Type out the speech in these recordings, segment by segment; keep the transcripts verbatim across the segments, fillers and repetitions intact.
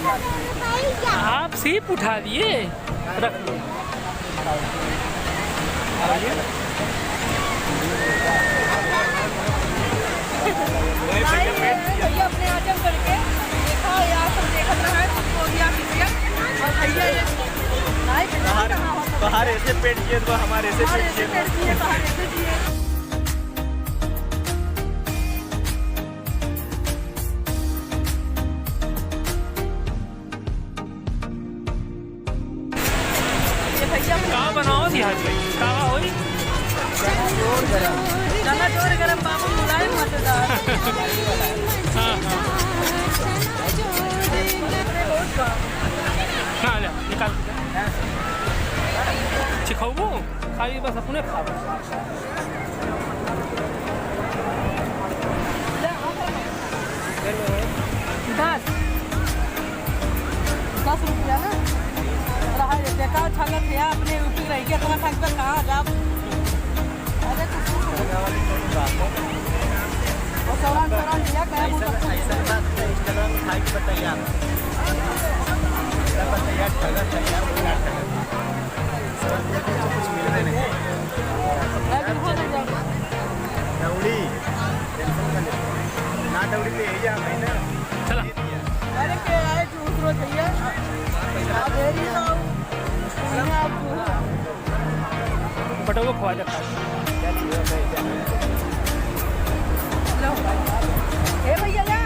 आप सीप उठा लिए, रख लो। भैया अपने आजमगढ़ के देखा यार, सब देखत रहा है, तुमको भी आप भैया और भैया ये नहीं, बाहर, कहाँ हो? बाहर ऐसे पेट जिए तो हमारे ऐसे बाहर पेट ऐसे जिए। पेट जिए, बाहर ऐसे जिए। ये भैया का बनाओ जी, आज का होई? चना जोर गरम बाबू, मुलायम मजेदार। हाँ, हाँ। हाँ, ले, निकाल। चिखौबू? खाली बस अपने खाबू। दस। दस रुपया ना? रहा ये बेकार ठगत है, अपने यूपी रह के इतना ठग कर कहाँ जाब? अरे कुछ और चौरान, चौरान दिया, कहे बहुत अच्छा। दौड़ी, tension ना ले। ना दौड़ी तो यही आ गई ना। चला। अरे के आए जूस रो भैया। आ देरी ना हो। पटवा खवा दे। लो। ए भैया जा।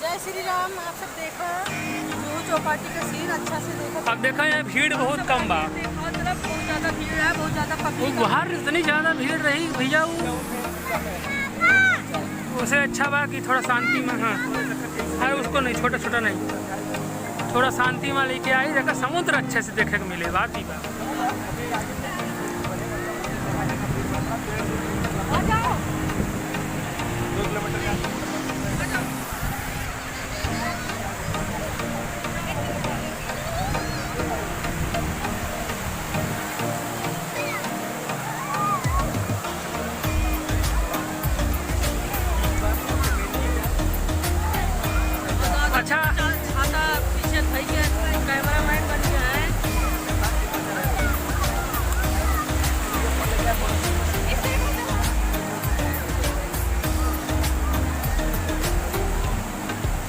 जय श्री राम। आप सब देखा, जुहू चौपाटी का scene अच्छा से देखा। अब देखा, यहाँ भीड़ बहुत कम बा। देखा, तरफ बहुत ज्यादा भीड़ है, बहुत ज्यादा वो public है। बाहर इतनी ज्यादा भीड़ रही भैया, वो उसे अच्छा बा कि थोड़ा शांति में, हाँ। अरे उसको नहीं, छोटा छोटा नहीं, थोड़ा शांति में लेके आई, देखा समुद्र अच्छे से देखे के मिले, बात ही बा। अच्छा। छाता पीछे धइके cameraman बन गया है।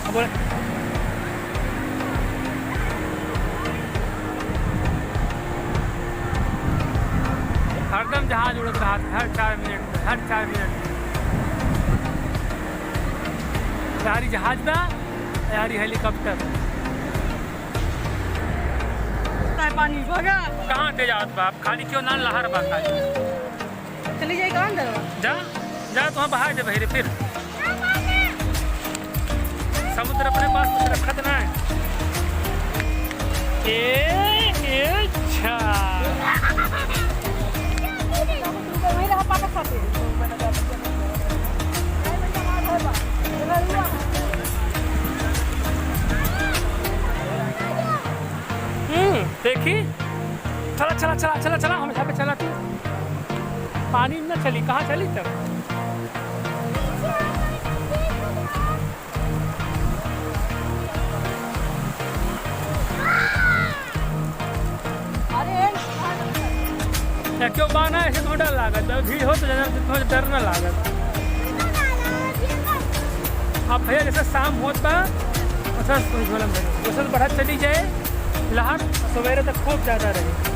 अब बोले। हरदम जहाज उड़त रहत, हर चार मिनट पे, हर चार मिनट पे। यारी जहाज बा, यारी helicopter। काय पानी भगा। कहाँ के जात बा? खाली क्यों ना लहर बा खाली। चली जाई कहाँ अंदर? जा, जा, तुहाँ बहाय दे बहिरे फिर। समुद्र अपने पास कुछ रखत ना है। ए, ए, अच्छा। वहीं रहा पापा साथे। हम्म, देखी। चला, चला, चला, चला, चला, हम यहाँ पे चला तू। पानी में न चली, कहाँ चली तब? अरे, या क्यों बाना ऐसे तो डर लागत, जब भीड़ हो तो ज्यादा तो डर ना लागत। अब भैया जैसे शाम होत बा, वैसे झोलम भैया, वैसे बढ़त चली जाए लहर, सवेरे तक खूब ज्यादा रहे।